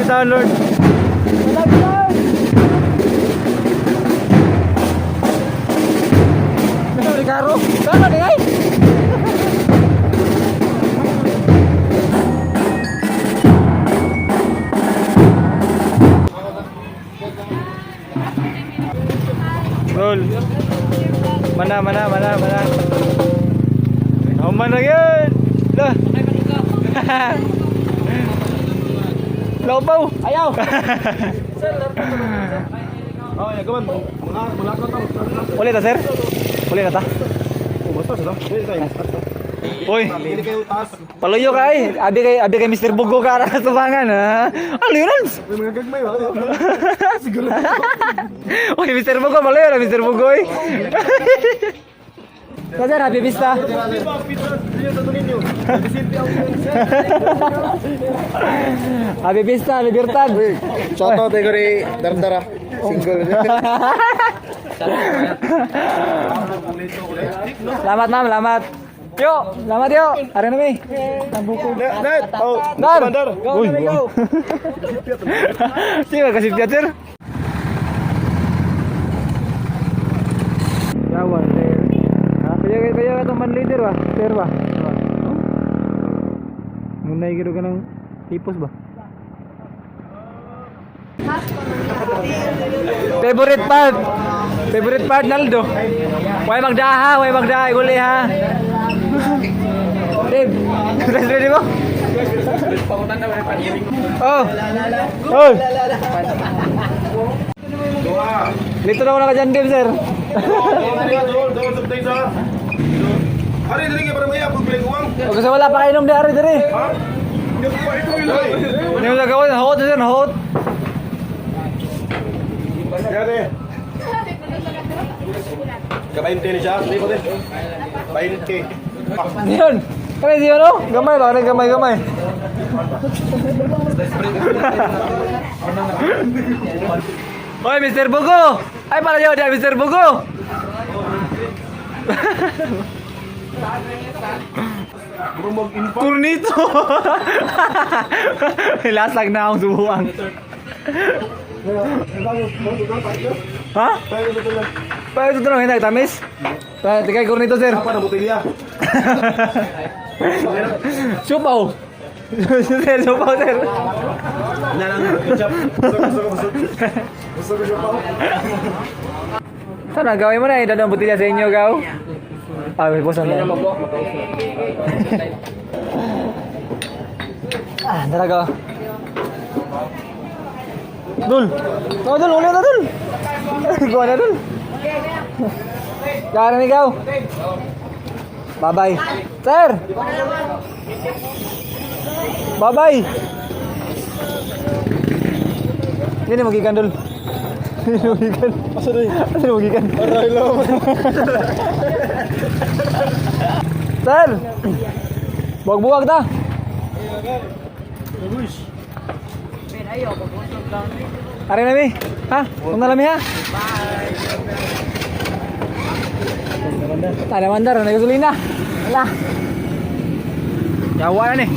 taon, Lord. I love you, Lord. Ano, Ricardo? Kano, di ay? Roll. Mana, mana, mana, mana. Human na yun. Lah. Lobaw. Ayaw. Oh, ya, kaman. Mga mga ka ta. Uli ta, sir? Uli na ta? Oh, basta sa. Wait tayo. Uy, Hindi kayo taas. paluyo ka ay. Abi kay Mr. Bugo ka ara sa tubangan, ha? Ano yun? May mga gagmay ba? Siguro. Uy, Mr. Bugo, maluyo na Mr. Bugo, eh. So, sir, happy vista. Happy vista, Libertad. Shout out kay Kori Dardara. Single. Salamat, ma'am, salamat. Yo, salamat yo. Are na mi. Net. Oh, Dar. Commander. Go, Uy, go. Sige, kasi sir. Yawan, sir. Ha, kaya kaya ka itong man leader ba? Sir ba? Oh? Munay giro ka ng tipos ba? Favorite part. Favorite part Naldo. Way magdaha, way magdaha, iguli ha. Dave, ready mo? Oh. Oh. Dito na ako naka dyan, Dave, sir. Ari dili kay para maya pag uwang. O kasi wala pa kainom di ari diri. Ha? Hindi mo gagawin, hot sir, hot. Yate. Ka-20 ni siya. Hindi ko din. 20. Yun. Kaya siya no? Gamay ba? Gamay, gamay. Hoy, Mr. Bugo! Ay, pala yun, Mr. Bugo! Kurnito! Lasag na akong subuan. Ha? Paano ito tanong? Hindi, tamis? Pa, tigay kurnito, sir. Apa na botelya? Supaw! Sir, supaw, sir. Na lang, ketchup. Gusto ko, gusto ko. Gusto ko siya pa. Sana, gawin mo na eh. Dalawang botelya sa inyo, gaw. Ah, may bosan na. Ah, tara, gaw. Dul! Oh, Dul! Uli na, Dul! Gawa na, Dul! Kaya na, gaw. Bye-bye. Sir! Bye-bye! Hindi na magikan, Dul. Hindi na magikan. Asa dai? Asa na magikan? Aray lang. Sir! Buwag-buwag ta! Are na mi! Ha? Kung na mi ha? Tara mandar, na gasolina. Wala. Yawa na ni.